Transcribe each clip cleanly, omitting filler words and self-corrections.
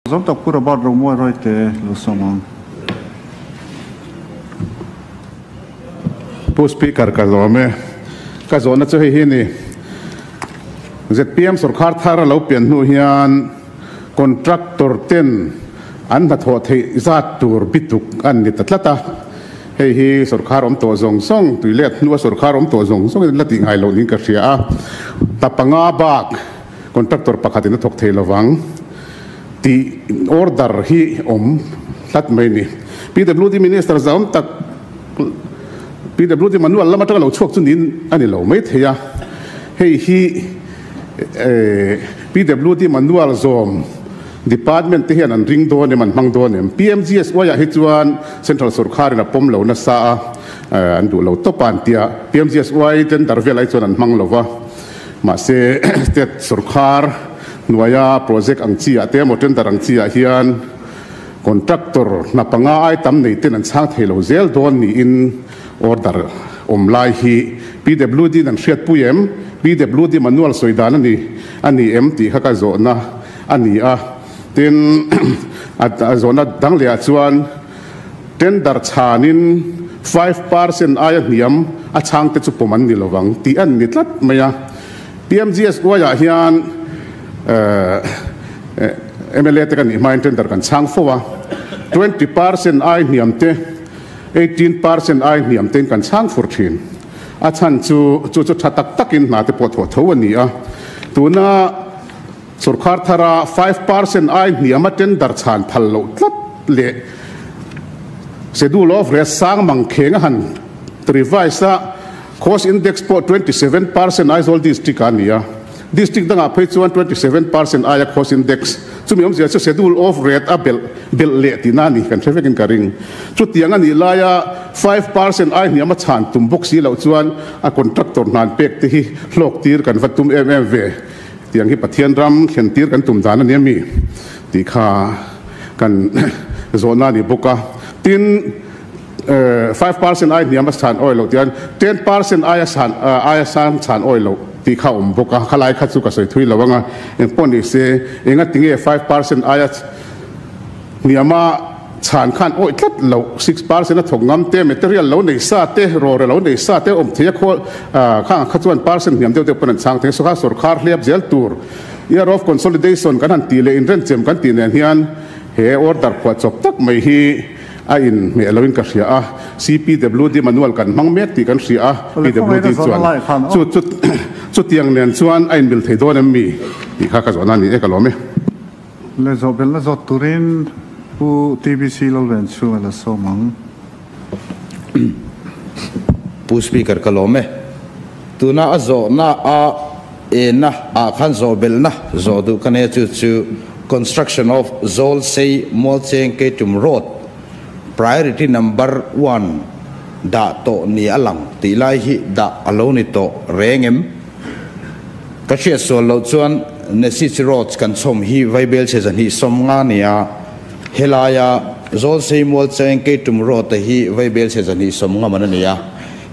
Zawm tak Pu Robert Romuai Royte lo sawm ang. Pu Speaker ka lawm e. Ka zawhna chu hei hi a ni. Zpm sorkar thar a lo pian hnu hian contractor ten an hnathawh theih zat tur bituk an ni ta tlat a. Hei hi sorkar awm tawh zawng zawng, tuilet hnua sorkar awm tawh zawng zawngin an la tih ngai loh niin ka hria a. Ta panga bak contractor pakhatin a thawk thei lovang tih order hi awm tlat mai a ni. PWD Minister zahawm tak PWD manual lam atanga lo chhuak chu niin a ni lo mai thei a, hei hi PWD manual zawm department te hian an ring dawn em an hmang dawn em? PMGSY ah hi chuan central sorkharin a pawm lo nasa a, an duh lo tawp a an tia, PMGSY tender vel ai chuan an hmang lo va. Mahse, state sorkar hnuaia project ang chi ah te emaw tender ang chi ah hian contractor hna panga ai tam nei ten an chhang thei lo zel dawn niin order awm lai hi PWD in an hriatpui em? PWD manual sawi dan a ni a ni em tih kha ka zawhna a ni a. Tin, a zawhna dang leh ah chuan Tender chhanin 5% aia hniam a chhangte chu pawm an ni lovang tih an ni tlat mai a. PMGSY ah hian mla te kan nih hmain tender kan chhang fo a, 20% ai hniam te, 18% ai hniam tein kan chhang fur thin. A chhan chu chu chu tha tak takin hna te pawh thawh tho a ni a. Tuna Sorkar thara 5% ai hniama tender chhan phal loh tlat leh Schedule of Rate sang mang kheng a han revise a, Cost Index pawh 27% Aizawl District ah a ni a, District dangah phei chuan 27% aia Cost Index chumi awmzia chu Schedule of Rate a belh belh leh tihna a ni kan hre vekin ka ring. Chutiang a nih laia 5% ai hniama chhan tum bawk si loh chuan a contractor hnan pek te hi hlawk tir kan va tum em em ve. Tiang hi Pathian ram thlen tir kan tum dan a nia mi tih kha kan zawhna a ni bawk a. Tin, 5% ai hniam a san awi loh tian 10% aia san aia sang chhan awi loh tih kha a awm bawk a. Khalai kha chu ka sawi thui lo ang a, engpawh ni se engatinge 5% aia hniama Chhan khan awih tlat loh, 6% a thawk ngam te, material lo nei sa te, rawre lo nei sa te awm thei a khawl khang kha chuan percent hniam deuh deuh pawn an chhang thei a, sawkha sawrkhar hliap zel tur Year of Consolidation kan han tih leh inrenchem kan tih nen hian he order phuah chawp tak mai hi a inhmeh loin ka hria a, CPWD manual kan hmang mek tih kan hria a, PWD chuan chu chu chutiang nen chuan a inmil thei dawn em mi tih kha ka zawhna a ni e ka lawm e. Le zawh belna zawt turin Pu TBC Lalven chu a la sawm ang. Pu Speaker ka lawm e. Tuna a zawhna a ena ah khan zawh belhna zawh duh ka nei a chu chu Construction of Zawlsei Mualcheng Keitum Road Priority Number One dah tawh ni a lang tih lai hi dah a lo ni tawh reng em? Ka hriat sual loh chuan Nesich Roads kan chhawm hi Vaibel chhe zahnih 50 nia, helaia Zawlsei Mual Cheng Keitum Road te hi Vaibel chhe zahnih 50 man a ni a,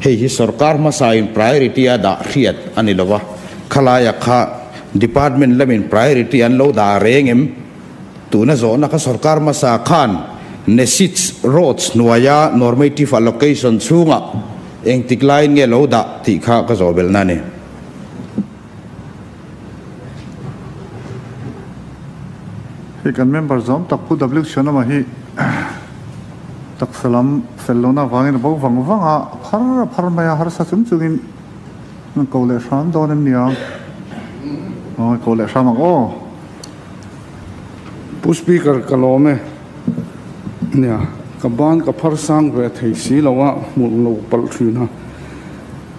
hei hi sorkar hmasain priority a dah hriat a ni lova, khalaia kha department lamin priority an lo dah reng em? Tuna zawhna kha sorkar hmasa khan Nesich Roads hnuaia normative allocation chhungah Engtik laiin nge lo dah tih kha ka zawh belhna a ni. Hei kan member zawm tak Pu W Chhuanama hi taksa lam fel lohna avangin a bo vang vang a, a phar a phar mai a, harsa chung chungin an ko leh hram dawn em nia? Aw ko leh hram ang aw. Pu Speaker ka lawm e. Nia, ka ban ka phar sang ve thei si lo a, hmuh lo palh thin a.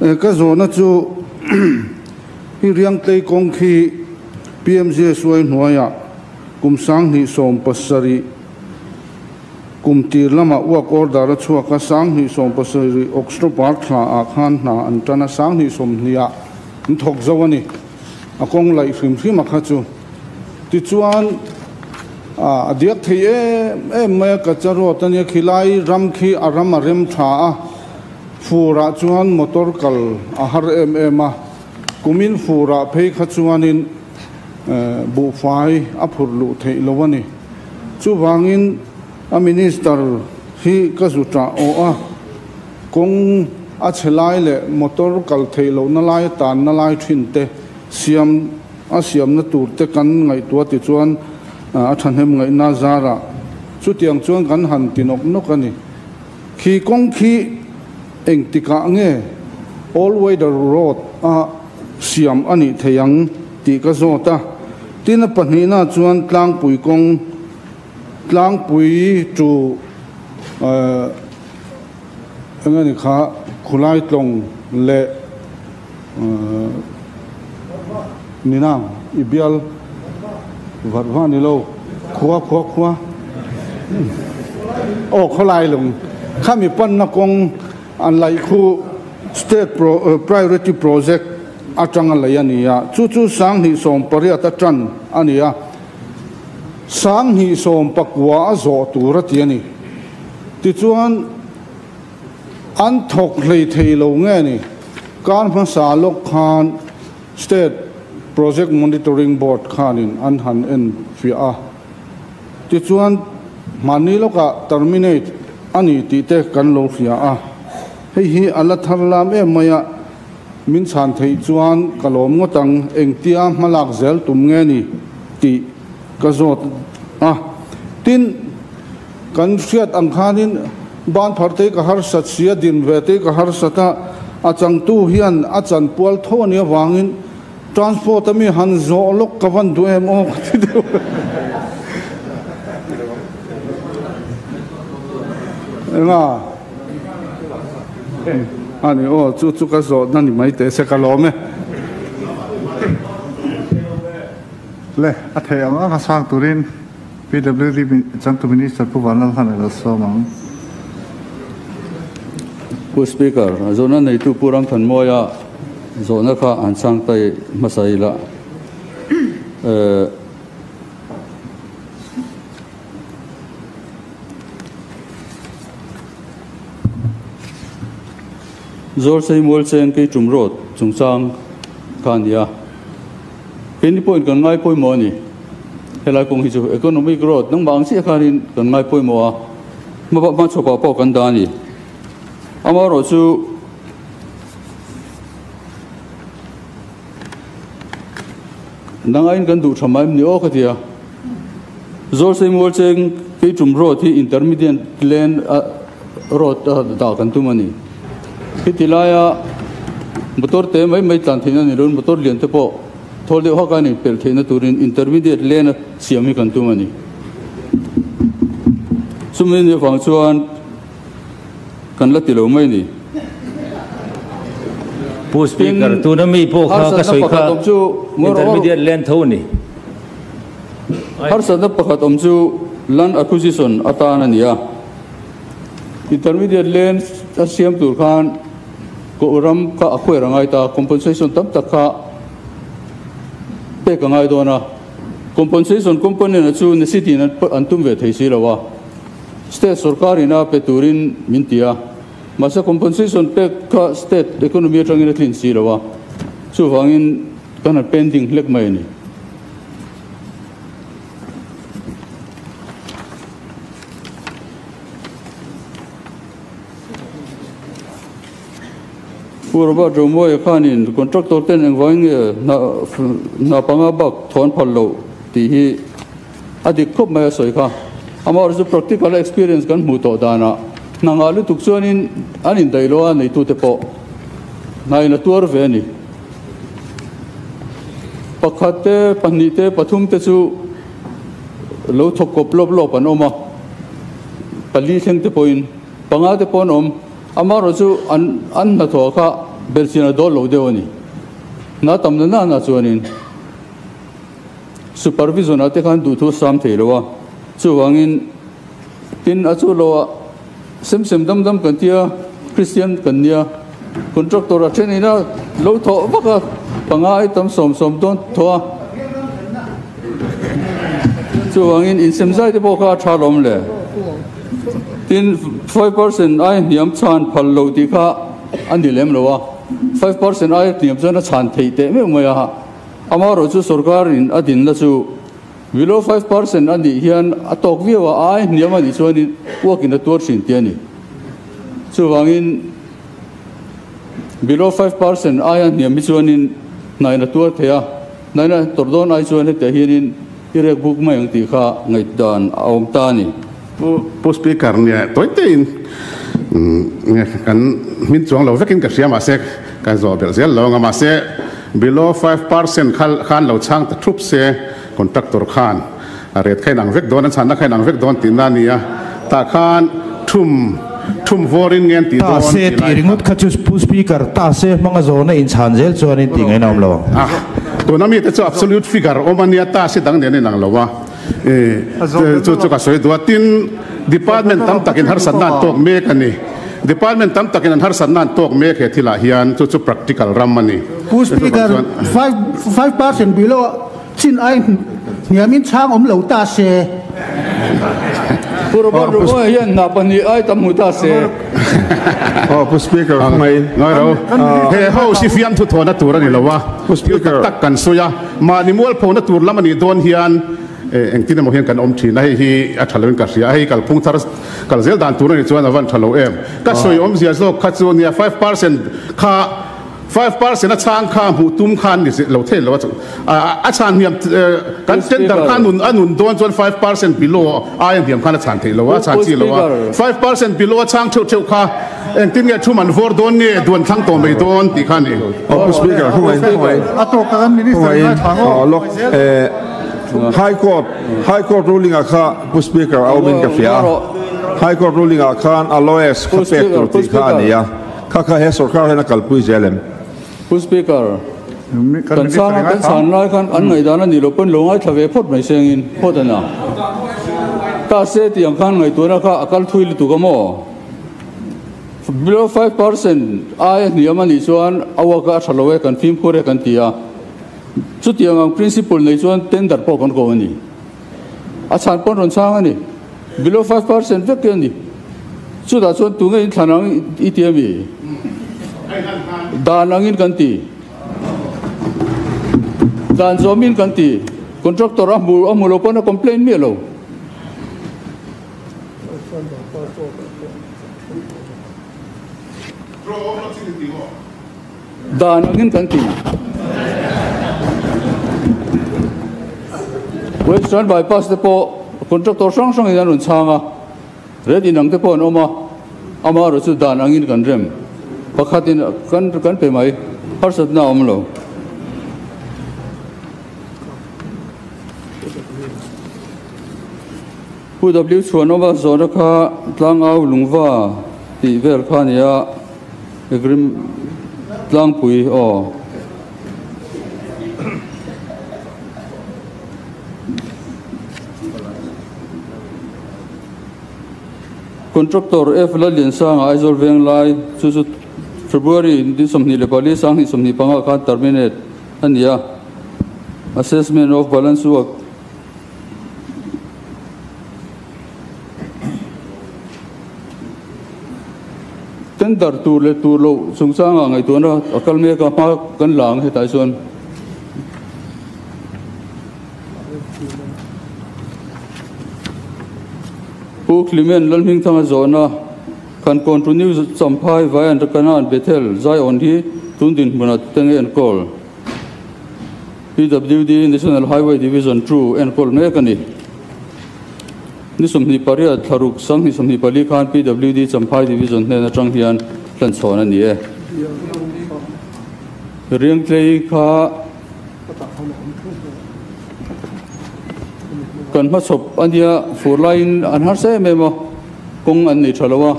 E, ka zawhna chu hi Riangtlei kawng khi PMJSY hnuaiah kum 2017 kum tir lamah work order a chhuak a, 2017 October thla ah khan hna an tan a, 2020 ah an thawk zo a ni. A kawng laih hrim hrim a kha chu. Tichuan, a diak thei em em mai a, Kacha Road a nia, khilai ram khi a ram a rem tha a, furah chuan motor kal a har em em a, kumin furah phei kha chuanin buhfai a phurh luh theih lo a ni. Chuvangin a Minister hi ka zu ṭah awh a, kawng a chhe lai leh motor kal theih lohna lai a tanna lai ṭhin te siam a siamna tur te kan ngaihtuah tichuan a ṭhahnem ngaihna zarah chutiang chuan kan han ti nawk nawk a ni. Khi kawng khi engtikah nge All Weather Road a siam a nih thei ang tih ka zawt a. Tin a pahnihna chuan tlangpui kawng, tlangpui chu eng a ni kha khulai tlawng leh ninang i bial varhva ni lo khua khua khua aw khawlai lung khami panna kawng an laih khu state priority project atanga lei a ni a chu chu 2018 a tan a ni a 2019 a zawh tur a ti a ni tichuan An thawk hlei thei lo nge ni? Kar hmasa lawk khan State Project Monitoring Board khanin an han en fiah a, tichuan hmanni lawkah terminate a ni tih te kan lo hria a, hei hi a la thar lam em mai a, min chhan theih chuan ka lawm ngawt ang, engtia hmalak zel tum nge ni tih ka zawt a, tin. Kan hriat ang khanin ban phar te ka harsat si a, din ve te ka harsat a, a changtu hian a chan pual tho a nih avangin transport a mi han zawh lawk ka van duh em aw ka ti deuh. Enga? A ni aw, chu chu ka zawhna ni mai teh se ka lawm e. Le, a theih ang ang a sang turin. PWD changtu Minister Pu Vanlalhlan a lo sawm ang. Pu Speaker, zawhna neitu Pu Ramthanmawia zawhna kha an chhang ta hmasa ila. Zawlsei Mualcheng Keitum Road chungchang kha a ni a. Keini pawhin kan ngai pawimawh a ni. Helai kawng hi chu economic growth nangmah ang chiah khanin kan ngai pawimawh a, hmabak hmachhawpah pawh kan dah a ni. Amaherawh chu nangaiin kan duh tha mai em ni aw ka ti a. Zawlsei Mualcheng Keitum Road hi intermediate lane road a dah kan tum a ni. Heti laia motor te mai mai tlan theihna ni loin motor lian te pawh thawl deuh haka an inpelh theihna turin intermediate lane a siam hi kan tum a ni. Chumi ni avang chuan kan la ti lo mai a ni. Pu Speaker, tuna mi pawh kha ka sawi kha intermediate lane tho a ni. Harsatna pakhat awm chu land acquisition atan a ni a. Intermediate lane a siam tur khan koh ram kha a khuair a ngai ta, compensation tam tak kha pek a ngai dawn a. Compensation component a chu Necity in an tum ve thei si lo a, state sorkar ina pe turin min ti a, mahse compensation pek kha state economy atangin a tlin si lo a, chuvangin kan han pending hlek mai a ni. Pu Robert Romawia khanin contractor ten engvangin nge hna panga bak thawn phal loh tih hi a dik khawp mai a sawi kha. Amaherawhchu practical experience kan hmuh tawh danah hna ngah lutuk chuanin an indaih lo a neitute pawh hnain a tuar ve a ni. Pakhat te, pahnih te, pathum te chu lo thawk kawp lawp lawp an awm a, pali thleng te pawhin panga te pawh an awm. Amaherawh chu an an hnathawh kha belhchian a dawl lo deuh a ni. Hna tam na nana chuanin supervision ah te khan duhthu a sam thei lo a, chuvangin tin a chu lo ah sem sem dam dam kan tia Kristian kan nia contractor a then ina lo thawh vak a panga ai tam sawm sawm dawn thawh a chuvangin insem zai te pawh kha a tha lawm le tin 5% ai hniam chhan phal lo tih kha a ni lem lo a 5% ai hniam chuan a chhan theih teh meuh mai a amaherawhchu sorkar in a dinna chu. Below 5% a nih hian a tawk viau a, ai hniam a nih chuanin uakin a tuar thin tih a ni. Chuvangin below 5% aia hniam hi chuanin hnain a tuar thei a, hnain a tawrh dawn ai chuan hetiah hianin i rek buk mai ang tih kha ngaihdan a awm ta a ni. Pu Speaker, nia tawi teiin kan hmin chuang lo vekin ka hria mahse kan zawh belh zel lo ang a, mahse below 5% khan lo chhang ta thup se Contractor khan a ret kha inang vek dawn, an chhanna kha inang vek dawn tihna a ni a, tah khan thum thum vawrin nge an tih Ta dawn se tih tih lai ringawt kha chu Pu Speaker, ta se hmanga zawhna inchhan zel chuanin tih ngaihna awm lo ang. A, tuna mite chu absolute figure awm a nia, ta se dang nen a inang lo a, chu chu ka sawi duh a. Tin, department tam takin harsatna an tawk mek a ni. Department tam takin an harsatna an tawk mek he thilah hian, chu chu practical ram a ni. Pu Speaker, 5% below Chin ai hniamin chhang awm lo ta se. Pu Robert Rumoa hian hna pahnih ai tam hmu ta se. Aw Pu Speaker khawngaih. Ngai ro. He house hi fiamthu thawhna tur a ni lo a. Pu Speaker. Thil tak tak kan sawi a. Mahni mualphona tur lam a nih dawn hian engtin emaw hian kan awm thin a. Hei hi a tha loin ka hria a. Hei kalphung thar kal zel dan tur a nih chuan a van tha lo em. Ka sawi awmzia zawk kha chu nia 5% kha 5% a chhang kha hmuh tum khan ni lo thei lo a, a chhan hniam kan tender kha nun a nun dawn chuan 5% below aia hniam khan a chhan theih lo a, a chhan chi lo a. 5% below a chhang theuh theuh kha engtin nge thu man vawr dawn nge duan thlang tawh mai dawn tih kha a ni. Aw Pu Speaker, khawngaihin, khawngaihin, A tawk a kan Minister khawngaihin, ngai thlang aw. lawk, High Court, High Court ruling ah kha Pu Speaker a awmin ka hria a, High Court ruling ah khan a lowest kha pek tur tih kha a ni a. Kha kha he sorkar hian a kalpui zel em? Pu Speaker, kan chhanga kan chhan lai khan an ngaihdan a nih loh pawn lo ngaithla ve phawt mai sengin phawt a na. Ta se tih ang khan ngaihtuahna kha a kal thui lutuk a maw? Below 5% aia hniam a nih chuan a work a tha lo e, kan fimkhur e kan ti a. Chutiang ang principle nei chuan tender pawh kan ko a ni. A chhan pawn rawn chhang a ni. Below 5% vek te a ni. Chutah chuan tunge in thlan ang i ti a mi? Dan angin kan ti. Dan zawmin kan ti. Contractor a hmu a hmu lo pawn a complain miah lo. Dan angin kan ti. Western Bypass te pawh contractor hrang hrangin an rawn chhang a, red inang te pawh an awm a, amaherawh chu dan angin kan rem. Pakhatin kan kan pe mai, harsatna a awm lo. Pu W Chhuanawma zawhna kha Tlangau Lungva tih vel kha a ni a. Agrim tlangpui aw. Contractor F Lalliansanga Aizawl Venglai chu chu February ni 24 2025 khan terminate a ni a. Assessment of balance work. Tender tur leh tur loh chungchangah ngaihtuahna a kal mek a, hma kan la ang hetah chuan. Pu Clement Lalhmingthanga zawhna kan continue Champhai Vaian Kanan Bethel Zion hi tun dinhmunah te nge enkawl? PWD National Highway Division 2 enkawl mek a ni. Ni 28 thlaruk 2024 khan PWD Champhai Division hnen atang hian hlanchhawn a ni e. Riangtlei kha kan hmachhawp a nia, fur laiin an harsa em em a, kawng an nei tha lo a,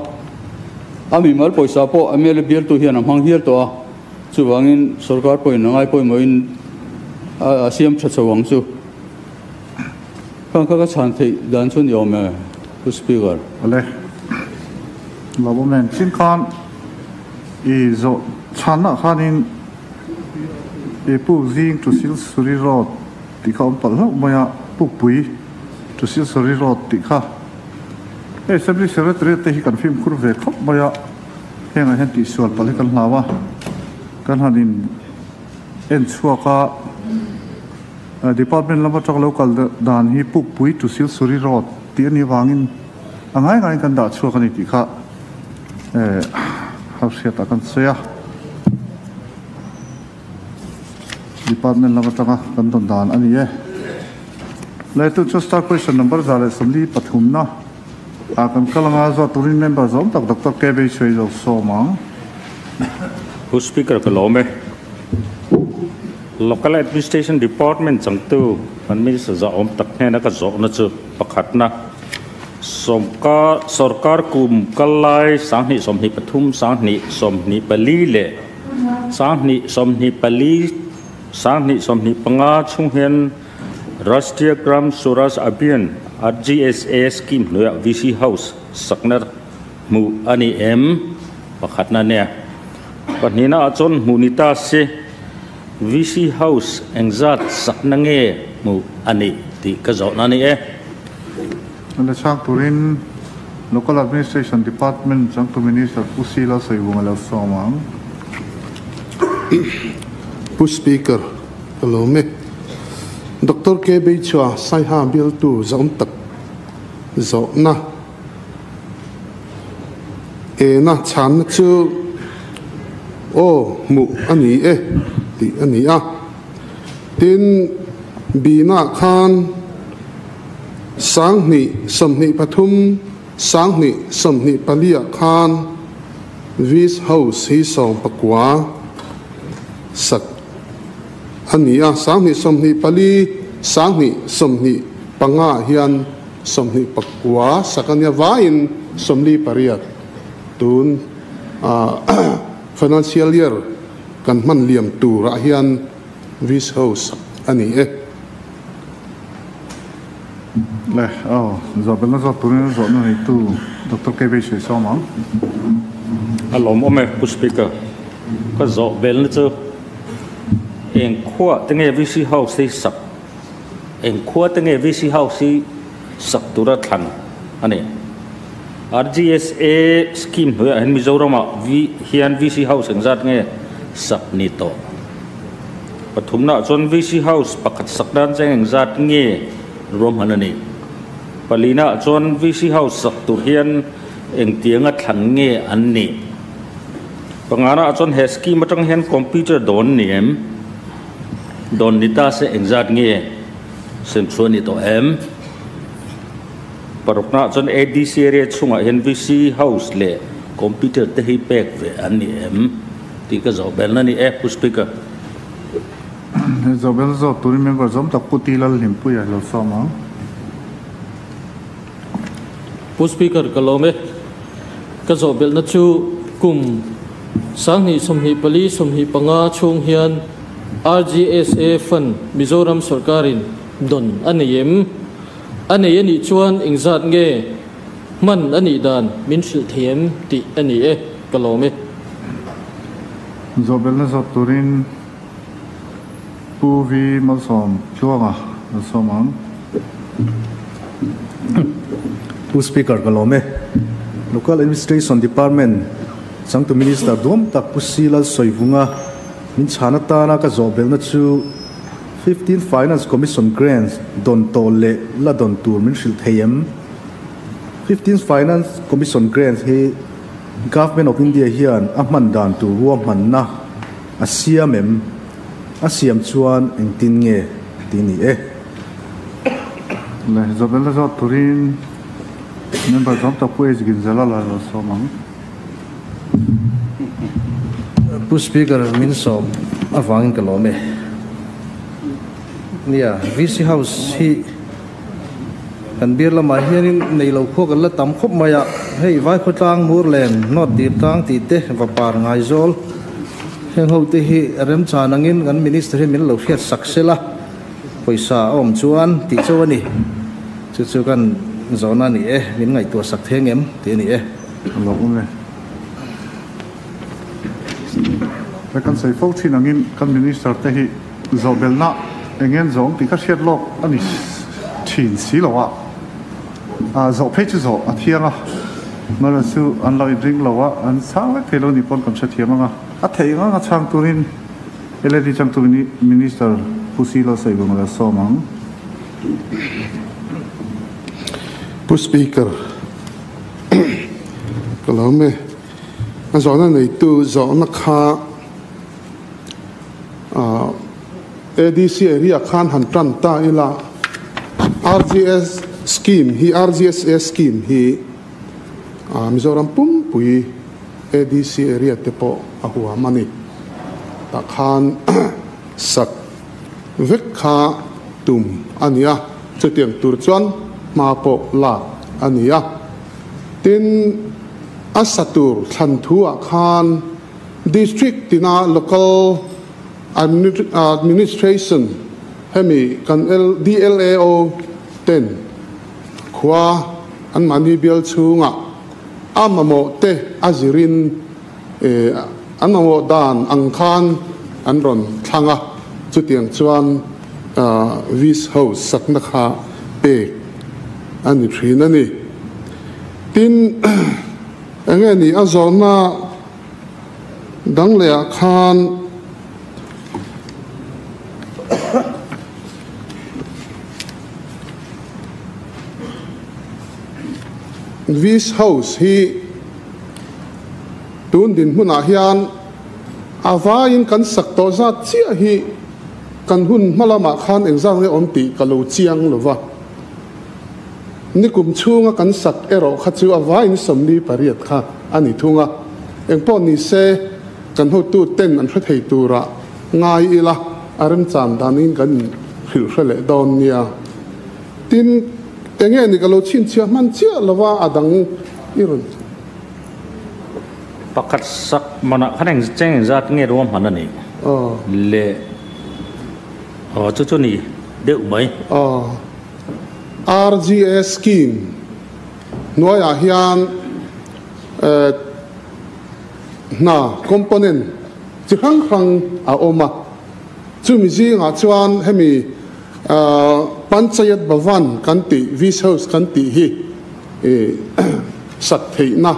a mimal pawisa pawh mla bialtu hian a hmang hial tawh a, chuvangin sorkar pawhin a ngai pawimawhin a siam tha chho ang chu. Khang kha ka chhan theih dan chu ni awm e, Pu Speaker. Awle, lawmawm nen chin khan i zawh chhanna khanin i puk zing to Silsuri Road tih kha awm palh hlauh mai a, Pukpui to Silsuri Road tih kha hei Assembly Secretariat te hi kan fimkhur ve khawp mai a, hengah hian tihsual palh hi kan hlau a, kan han in en chhuak a. Department lam atang lo kal dan hi Pukpui to Silsuri Road tih a nih avangin a ngai ngaiin kan dah chhuak a ni tih kha hauhriatah kan sawi a. Department lam atanga kan dawn dan a ni e. Laitu chu star question number 143 na ah kan kal anga zawt turin member zawm tak Doctor K Beisuai zo sawm ang. Pu Speaker ka lawm e. Local Administration Department changtu kan Minister zahawm tak hnena ka zawhna chu pakhatna sawmkar sawrkar kum kal lai 2023 2024 leh 2024 2025 chhung hian Rashtriya Gram Swaraj Abhiyan, RGSA, scheme hnuaiah VC House sakna hmuh a ni em? Pakhatna nia. Pahnihna ah chuan hmuh ni ta se VC House engzat sakna nge hmuh a nih tih ka zawhna a ni e. A la chhang turin Local Administration Department changtu Minister Pu Sila Sawivunga lo sawm ang. Pu Speaker, ka lawm e. Doctor K. Beichua Saiha bialtu zahawm tak zawhna ena chhanna chu aw hmuh a ni e tih a ni a. Tin, Bina khan 2023, 2024 ah khan Vis House hi 19 sak a ni a, 2024, 2025 ah hian 29 sak a nia, vaiin 48 tun financial year kan hman liam turah hian Vis House sak a ni e. Le, aw, zawhbelna zawt turin zawhna neitu Doctor K. Beisei sawm ang. A lawmawm e, Pu Speaker. Ka zawhbelna chu eng khuah te nge VC House hi sak, eng khua te nge VC House hi sak tura thlan a ni. RGSA scheme hnuaiah hian Mizoramah hian VC House engzat nge sak ni tawh? Pathumnaah chuan VC House pakhat sak nan cheng engzat nge ruahman a ni? Palinaah chuan VC House sak tur hian engtianga thlan nge an nih? Panganaah chuan he scheme atang hian computer dawn ni em? Dawn ni ta se engzat nge semchhuah ni tawh em? Paruknaah chuan ADC area chhungah hian VC House leh computer te hi pek ve an ni em tih ka zawh belna a ni e, Pu Speaker. He zawh bel zawt turin member zawm tak Pu Ti Lalhlimpuia lo sawm ang. Pu Speaker, ka lawm e. Ka zawh belhna chu kum 2024, 25 chhung hian RGSA Fund Mizoram sawrkarin dawn a nei em? A nei a nih chuan engzat nge hman a nih dan min hrilh thei em tih a ni e, ka lawm e. Zawhbelna zawt turin Pu V Malsawm Tluanga lo sawm ang. Pu Speaker ka lawm e. Local Administration Department changtu Minister duam tak Pu C Lalsawivunga min chhan atana ka zawhbelna chu 15 Finance Commission Grants dawn tawh leh la dawn tur min hrilh thei em? 15 Finance Commission Grants hi Government of India hian a hman dan tur ruahmanna a siam em? A siam chuan engtin nge ti ni e? Le Zobelna zawt turin member zawm tak Pu H Ginzala la lo sawm ang. Pu Speaker, min sawm avangin ka lawm e. Nia, VC House hi kan bir lamah hianin nei lo khua kan la tam khawp mai a, hei Vaikhawtlang, Murlen, North Dirtlang tih te, Vapar, Ngaizawl heng ho te hi remchan angin kan Minister hi min lo hriat sak sela, pawisa a awm chuan tih chauh a ni. Chu chu kan zawhna a ni e, min ngaihtuah sak thei angem tih a ni e. A lo awm e. He kan sawi fo thin angin kan Minister te hi zawhbelna eng ngen zawng tih kha hriat lawk a ni thin si lo a. A zawh phei chu zawh a thiang a, mara chu an lo inring lo a, an chhang vek thei lo ni pawn kan hrethiam ang a. A theih ang a chhang turin LAD changtu Minister. Pu Si Lalsaivunga la sawm ang. Pu Speaker, ka lawm e. A zawhna neitu zawhna kha ADC area khan han tan ta ila RGS scheme hi RGSA scheme hi Mizoram pumpui ADC area te pawh a huam a ni. Tah khan sak vek kha tum a ni a, chutiang tur chuan hma pawh lak a ni a. Tin, a sa tur thlan thu ah khan District tina Local Administration hemi kan DLAO ten khua anmahni bial chhungah a mamawh te a zirin an mamawh dan ang khan an rawn thlang a, chutiang chuan Vis House sakna kha pek a ni thin a ni. Tin, enge ni a zawhna dang leh ah khan Vis House hi tun dinhmunah hian a vaiin kan sak tawh zat chiah hi kan hun hma lamah khan engzat nge awm tih ka lo chiang lo va. Nikum chhunga kan sak erawh kha chu a vaiin 48 kha a ni thung a. Engpawh ni se kan hotu ten an hre thei turah ngai ila a remchan danin kan inhrilh hre leh dawn nia. Tin, enge ni ka lo chhinchhiah hman chiah lova a dang i rawn. Pakhat sak manah khan eng cheng engzat nge ruahman a nih le? Aw chu chu ni deuh mai. Aw RGA scheme hnuaiah hian hna component chi hrang hrang a awm a, chumi zingah chuan hemi Panchayat Bhavan kan tih, Vice House kan tih hi sak theihna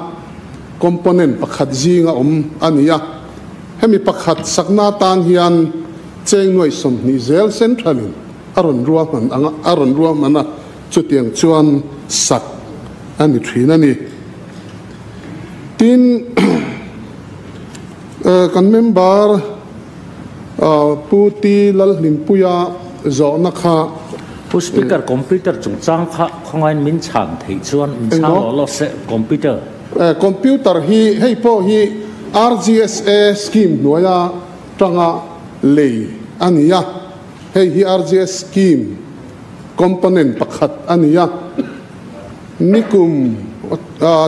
component pakhat zinga awm a ni a. Hemi pakhat sakna atan hian cheng nuai 20 zel central-in a rawn ruahman ang a, a rawn ruahman a, chutiang chuan sak a ni thin a ni. Tin, kan member Pu T Lalhlimpuia zawhna kha. Pu Speaker, computer chungchang kha khawngaiin min chhan theih chuan min chhang lawh lawh se, computer. Computer hi hei pawh hi RGSA scheme hnuaia tanga lei a ni a, hei hi RGS scheme component pakhat a ni a. Nikum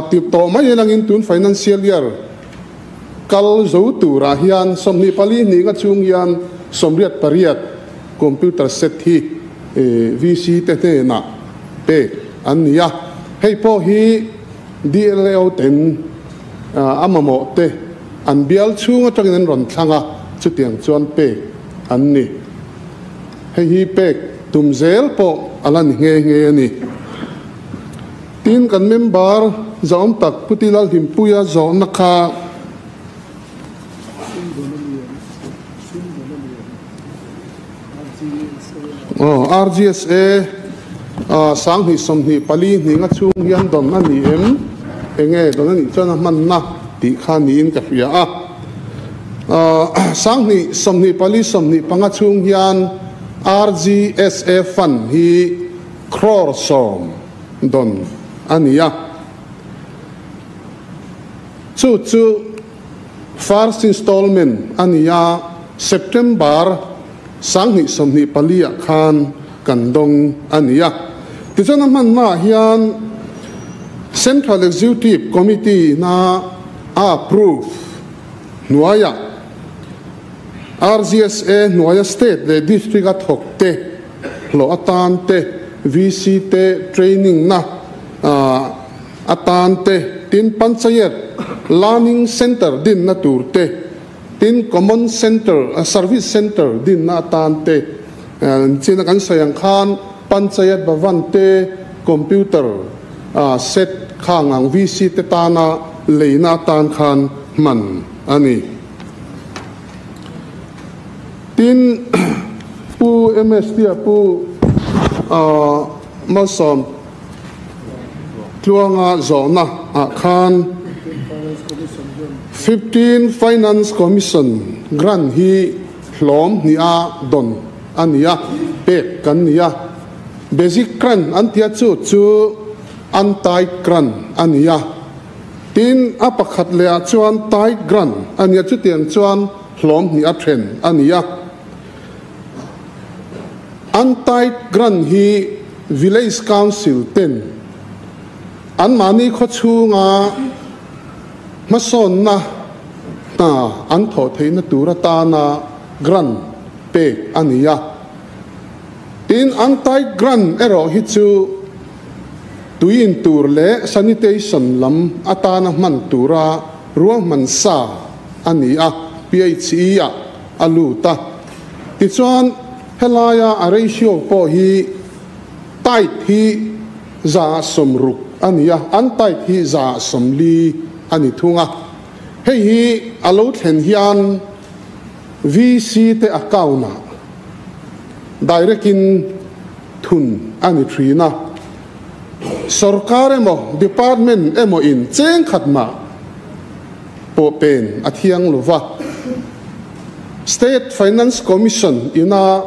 tip tawh mai elangin tun financial year Kal zo turah hian 24 hninga chhung hian 88 computer set hi VC te hnenah pek an ni a. Hei pawh hi DLAO ten a mamawh te an bial chhung atangin an rawn thlang a, chutiang chuan pek an ni. Hei hi pek tum zel pawh a la ni nghe nghe a ni. Tin, kan member zahawm tak Pu Ti Lalhimpuia zawhna kha Aw, RGSA 2024 hninga chhung hian dawn a ni em? Enge dawn a nih chuan a hmanna tih kha niin ka hria a. 2024 25 chhung hian RGSA fund hi crore 10 dawn a ni a. Chu chu first installment a ni a, September 2024 ah khan kan dawng a ni a. Tichuan a hmannaah hian Central Executive Committee na a approve hnuaiah RGSA hnuaia state leh district a thawk te hlawh atan te, VC te training na atan te, tin Panchayat Learning Centre dinna tur te, tin Common Centre, Service Centre dinna atan te, china kan sawi ang khan Panchayat Bhavan te computer set khang ang VC te tana leina atan khan hman a ni. Tin, Pu MST-a Pu Malsawm Tluanga zawhna ah khan 15 Finance Commission grant hi hlawm hnih a dawn a ni a, pek kan ni a. Basic grant an tia chu chu untied grant a ni a. Tin, a pakhat leh ah chuan tied grant a ni a, chutiang chuan hlawm hnih a then a ni a. Untied grant hi Village Council ten anmahni khawchhunga hmasawnna hna an thawh theihna tur atana grant pek a ni a. Tin, untied grant erawh hi chu tui in tur leh sanitation lam atana hman tura ruahman sa a ni a, PHE ah a lut a. Tichuan, helaia a ratio pawh hi tight hi 60% a ni a, untight hi 40% a ni thung a. Hei hi a lo thlen hian VC te account-ah direct-in thun a ni thin a. Sorkar emaw department emaw in cheng khat mah pawh pen a thiang lo va. State Finance Commission ina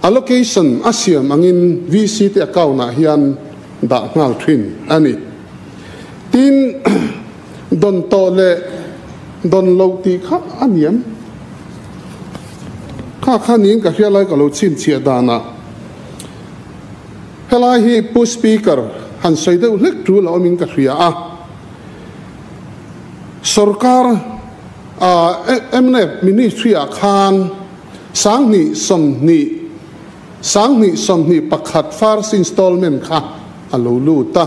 allocation a siam angin VC te account ah hian dah nghal thin a ni. Tin, dawn tawh leh dawn loh tih kha a niam. Kha kha niin ka hria lai ka lo chhinchhiah danah. Helai hi Pu Speaker han sawi deuh hlek tul a awmin ka hria a. Sorkar mnf Ministry ah khan 2020, 2021 first installment kha a lo lut a.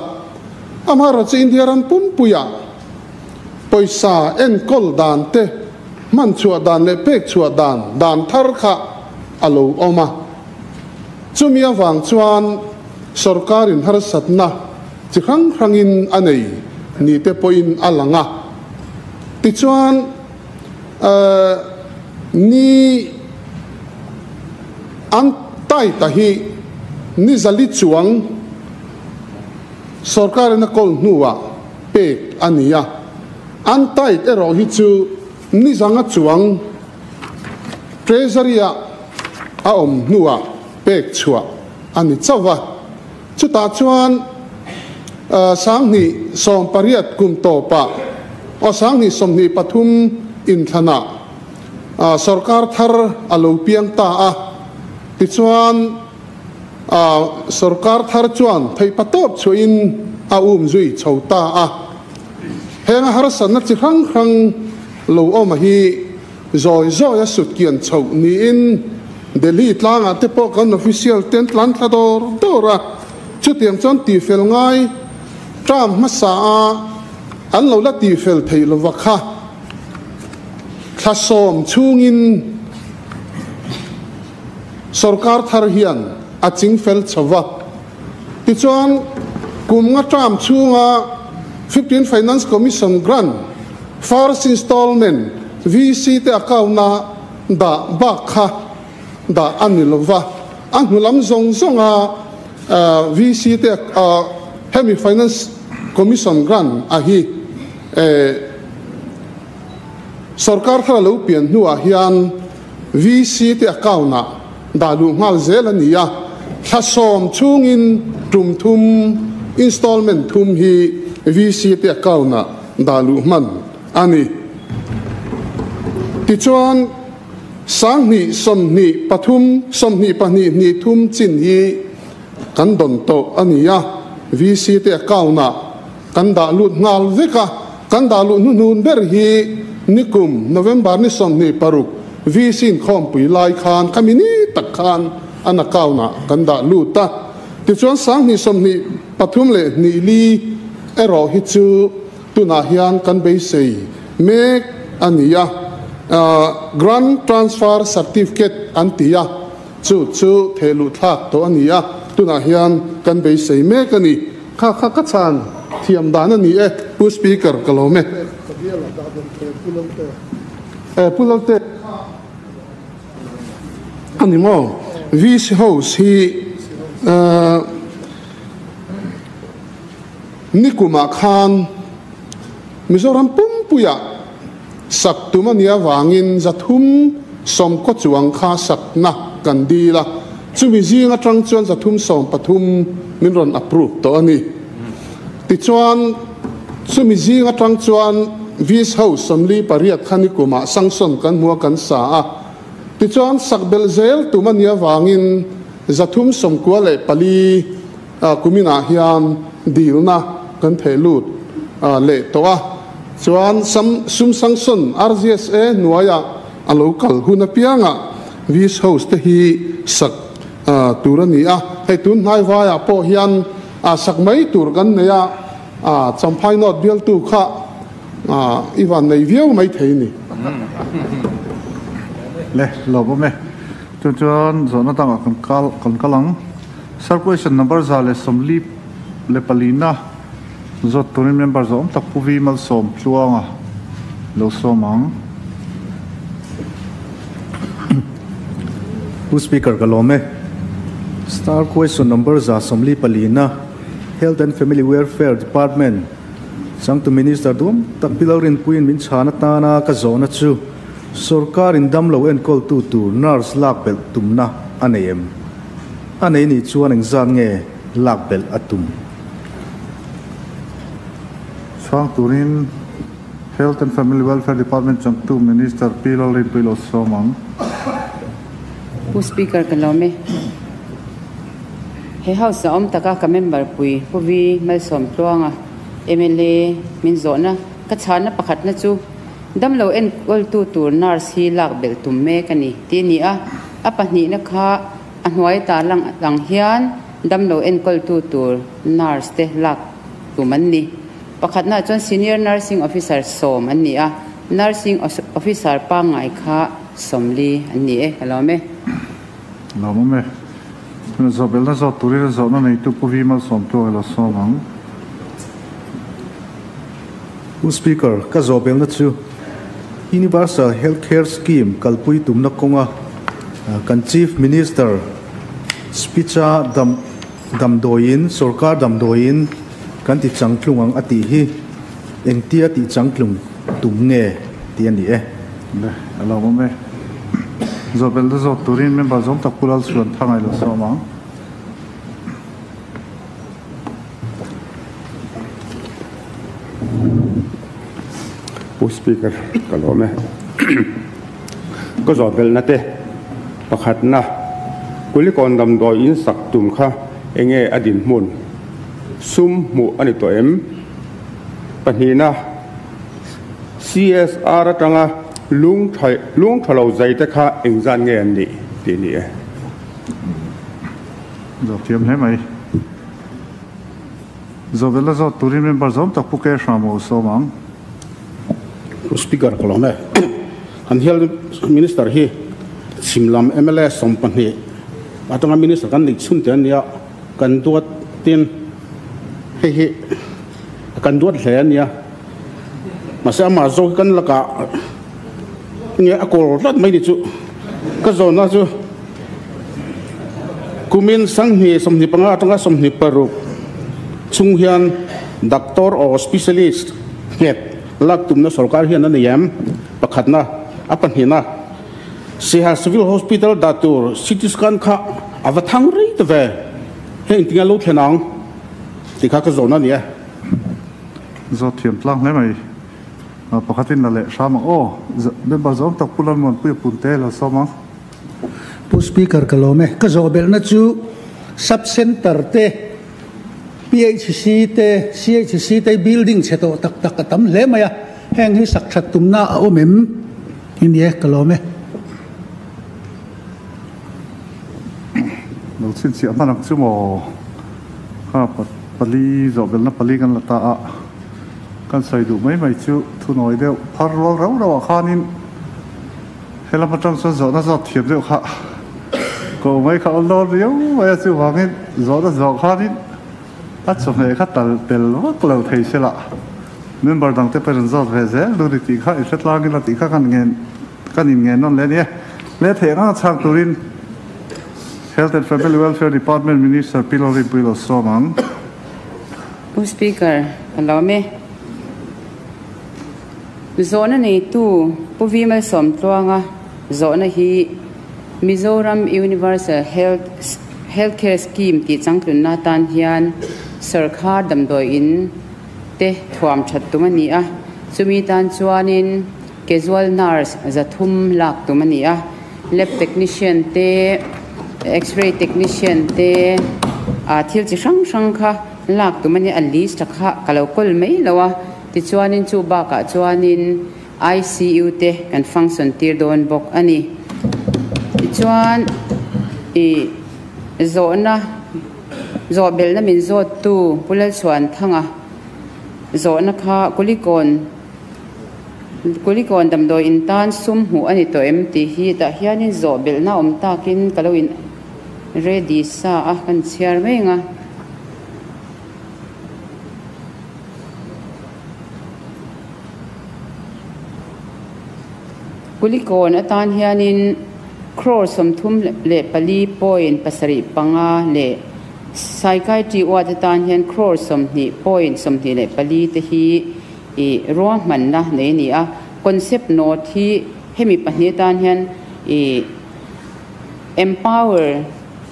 Amaherawhchu India ram pumpuiah pawisa enkawl dan te, hman chhuah dan leh pek chhuah dan, dan thar kha a lo awm a. Chumi avang chuan sorkarin harsatna chi hrang hrangin a nei ni te pawhin a lang a. Tichuan, ni an taita hi ni zali chuang sorkarin a kawl hnuah pek a ni a. An tait erawh hi chu ni zanga chuang Treasury-ah a awm hnuah pek chhuah a ni chauh va. Chutah chuan 2018 kum tawpah aw 2023 inthlanah sorkar thar a lo piang ta a. Tichuan sorkar thar chuan theihpatawp chhuahin a um zui chho ta a. Heng a harsatna chi hrang hrang lo awm a hi Zawi zawi a sut kian chhoh niin Delhi tlangah te pawh kan official te an tlan thla dawr dawr a, chutiang chuan tihfel ngai term hmasa a an lo la tihfel theih lova kha thla sawm chhungin sorkar thar hian a chingfel chho va. Tichuan kum nga term chhunga 15 Finance Commission grant first installment VC te account a dah bak kha dah a ni lova, a hnu lam zawng zawnga VC te hemi Finance Commission grant a hi sorkar thar a lo pian hnuah hian VC te account ah dah luh nghal zel a ni a, thla sawm chhungin tum thum installment thum hi VC te account ah dah luh hman a ni. Tichuan, 2023, 22 hnih thum chin hi kan dawn tawh a ni a, VC te account ah kan dah lut nghal vek a, kan dah luh hnuhnun ber hi nikum November ni 26 VC inkhawmpui lai khan khami ni tak khan an account ah kan dah lut a. Tichuan 2023 leh hnih li erawh hi chu tunah hian kan beisei mek a ni a, Grant Transfer Certificate an ti a, chu chu thehluh thlak tawh a ni a, tunah hian kan beisei mek a ni. Kha kha ka chhan thiam dan a ni e, Pu Speaker, ka lawm e. E, Pu Lalte. Ani maw? VC House hi nikumah khan Mizoram pumpuiah sak tum a nih avangin 300 sawmkaw chuang kha sakna kan dil a, chumi zing atang chuan 313 min rawn approve tawh a ni. Tichuan, chumi zing atang chuan VC House 48 kha nikumah sanction kan hmu a kan sa a, tichuan sak belh zel tum a nih avangin 394 kuminah hian dilna kan theh lut leh tawh a, chuan sum sanction RGSA hnuaiah a lo kal hun apiangah VC House te hi sak tur a ni a, hei tun hnai vaiah pawh hian sak mai tur kan nei a, Champhai North bialtu kha i van nei viau mai thei ni. Le, lo bawm e. Chu chuan zawhna dangah kan kal kan kal ang. Sir question number 144 na zawt turin member zawh awm tak Pu Vi Malsawm Tluanga lo sawm ang. Pu Speaker ka lawm e. Star question number 144 na Health and Family Welfare Department changtu Minister duam tak Pi Lalrinpuiin min chhan atana ka zawhna chu Sorkar in dam lo enkawltu tur nurse lak belh tumna a nei em? A nei nih chuan engzat nge lak belh a tum? Chhang turin Health and Family Welfare Department changtu Minister Pi Lalrinpui lo sawm ang. Pu Speaker ka lawm e. He House a awm taka ka member pui Pu Vi Malsawmtluanga mla min zawhna ka chhana pakhatna chu Damlo enkawltu tur nurse hi lak belh tum mek a ni tih a ni a, a pahnihna kha a hnuai ta lang ang hian damlo enkawltu tur nurse te lak tum an ni. Pakhatnaah chuan Senior Nursing Officer 10 an ni a, Nursing Officer pangngai kha 40 an ni e, ka lawm e. Lawmawm e. Zawhbelna zawt turin a zawhna neitu Pu Vi Malsawmtu a lo sawm ang. Pu Speaker, ka zawhbelna chu Universal Health Care Scheme kalpui tumna kawnga kan Chief Minister speech-a dam damdawiin, sorkar damdawiin kan ti changtlung ang a tih hi engtia tih changtlung tum nge tih a ni e. Le, a lo awm e. Zawhbelna zawt turin member zawng tak Pu Lalchhuanthanga i lo sawm ang. Pu Speaker ka lawm e. Ka zawh belhna te pakhatna Kulikawn damdawi in sak tum kha enge a dinhmun sum hmuh a ni tawh em? Pahnihna CSR atanga lung tha lung tha lo zai te kha engzat nge an nih tih a ni e. Zawh thiam hle mai. Zawhbelna zawt turin member zawm tak Pu Ke Hram a sawm ang. Pu Speaker ka lawm e. Kan Health Minister hi chhim lam mla 12 atanga Minister kan neih chhun te a nia, kan duat tin hei hi kan duat hle a nia. Mahse amah zawk hi kan lakah nge a kawl tlat mai ni chu ka zawhna chu kumin 2025 atanga 26 chung hian doctor or specialist nghet lak tumna sorkar hian a nei em? Pakhatna a pahnihna Siha Civil Hospital dah tur CT scan kha a va thang rei ta ve heng engtinge lo thlen ang tih kha ka zawhna a ni e. Zawt thiam tlang hle mai. Pakhatin la leh hram ang aw. Member zawng tak Pu Lalmuanpuia Punte lo sawm ang. Pu Speaker ka lawm e. Ka zawh belhna chu Sub Centre te, PHC te, CHC te building chhe tawh tak tak a tam hle mai a. Heng hi sak that tumna a awm em? I ni e, ka lawm e. Lo chhinchhiah hman ang chu maw? Kha pali zawh belhna pali kan la ta a. Kan sawi duh mai mai chu thunawi deuh phar rual rauh rauh ah khanin helam atang chuan zawhna zawt thiam deuh kha ko mai kha awl dawn riau mai a, chuvangin zawhna zawh khanin a chawhmeh kha tal tel vak lo thei se lah member dang te pawhin an zawt ve zel dun i tih kha i hre tlangin a tih kha kan ngen kan in ngen nawn leh a ni e. Le theih anga chhang turin. Health and Family Welfare Department Minister Pi Lalrinpuii lo sawm ang. Pu Speaker, ka lawm e. Zawhna neitu Pu Vi Malsawmtluanga zawhna hi Mizoram Universal Health Healthcare Scheme tih changtlunna atan hian sawrkhar damdawi in te thuam that tum a ni a, chumi tan chuanin casual nurse 300 lak tum a ni a, lab technician te, x-ray technician te, ah thil chi hrang hrang kha lak tum a ni a, list a kha ka lo kawl mai lo a. Tichuanin chu bakah chuanin ICU te kan function tir dawn bawk a ni. Tichuan i zawhna zawhbelhna min zawttu Pu Lalchhuanthanga zawhna kha Kulikawn Kulikawn damdawi in tan sum hmuh a ni tawh em tih hi tah hianin zawhbelhna awm takin ka lo in ready sa a kan chhiar mai ang a. Kulikawn atan hianin crore 34 point 75 leh Psychiatry ward atan hian crore 20 point 24 te hi ih ruahmanna nei a ni a. Concept note hi hemi pahnih atan hian ih Empower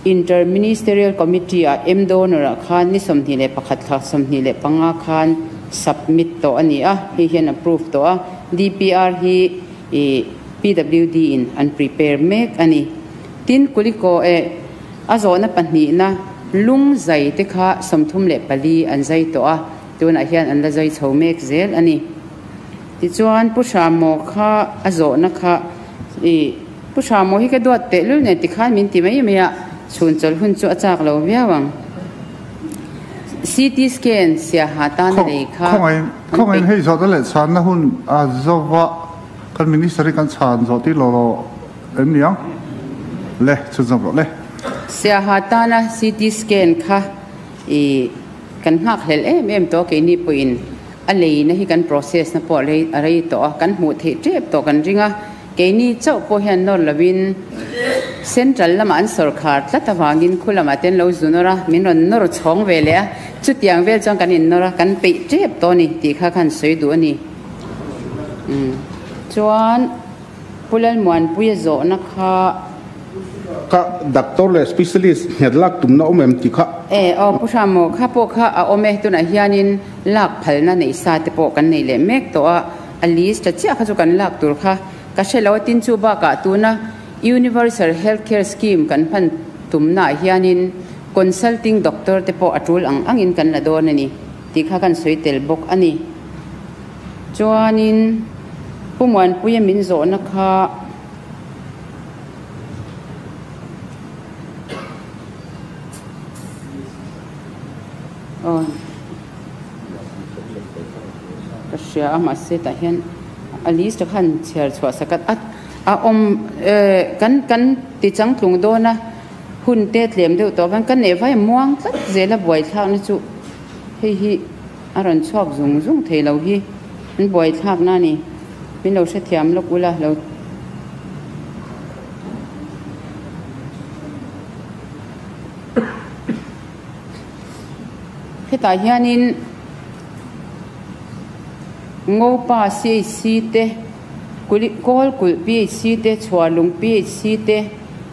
Inter-Ministerial Committee ah M Donor ah khan ni 21 thla 25 khan submit tawh a ni a, hei hian approve tawh a, DPR hi ih PWD in an prepare mek a ni. Tin, Kuliko eh a zawhna pahnihna lung zai te kha 34 an zai tawh a, tunah hian an la zai chho mek zel a ni. Tichuan, Pu Hramaw kha a zawhna kha ih Pu Hramaw hi ka duat teh lul nen tikhan min ti mai mai a, chhun chawlh hun chu a chak lo viau ang. CT scan siaha tan a lei kha Khawngaih an khawngaih peih. hei zawhna leh chhanna hun a zova kan minister hi kan chhan zawh tir lo lo em ni ang? Le chhun zawm rawh le. Siaha tana CT scan kha i kan nghak hlel em em tawh keini pawhin a leina hi kan process na pawh a rei tawh a, kan hmuh theih tep tawh kan ring a. Keini chauh pawh hian nawr lovin Central lamah an sawrkhar tlat avangin khu lamah te an lo zu nawr a, min rawn nawr chhawng ve leh a, chutiang vel chuan kan innawr a, kan peih tep tawh a ni tih kha khan sawi duh a ni. Umm chuan Pu Lalmuanpuia zawhna kha. Ka doctor leh specialist nghet lak tumna awm em tih kha. E aw Pu Hramaw kha pawh kha a awm e, tunah hianin lak phalna neih sa te pawh kan nei leh mek tawh a. A list ta chiah kha chu kan lak tur kha ka hre lo a, tin chu bakah tuna Universal Health Care Scheme kan hman tumnaah hianin consulting doctor te pawh a tul ang angin kan la dawn a ni tih kha kan sawi tel bawk a ni. Chuanin Pu Muanpuia min zawhna kha aw. Ka hria a mahse tah hian a list a khan chhiar chhuah sak a a awm kan kan ti changtlung dawn a hun te tlem deuh tawh avang kan neih vai muang tlat zel a buaithlak na chu hei hi a rawn chhuak zung zung thei lo hi an buaithlak na a ni min lo hrethiam lawk ula lo. Hetah hianin Ngopa CHC te, Kawlkulh PHC te, Chhuarlung PHC te,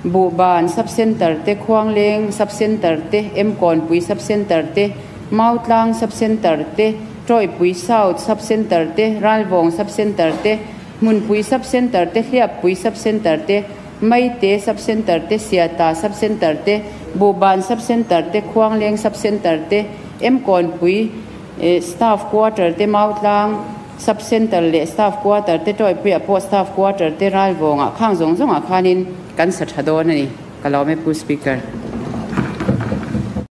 Buhban Sub Centre te, Khuangleng Sub Centre te, Emkawnpui Sub Centre te, Mautlang Sub Centre te, Tawipui South Sub Centre te, Ralvawng Sub Centre te, Hmunpui Sub Centre te, Hliappui Sub Centre te, Maite Sub Centre te, Siata Sub Centre te, Buhban Sub Centre te, Khuangleng Sub Centre te, Emkawnpui Staff Quarter te, Mautlang Sub Centre leh Staff Quarter te, Tawipuiah pawh Staff Quarter te, Ralvawngah khang zawng zawngah khanin kan sa tha dawn a ni. Ka lawm e Pu Speaker.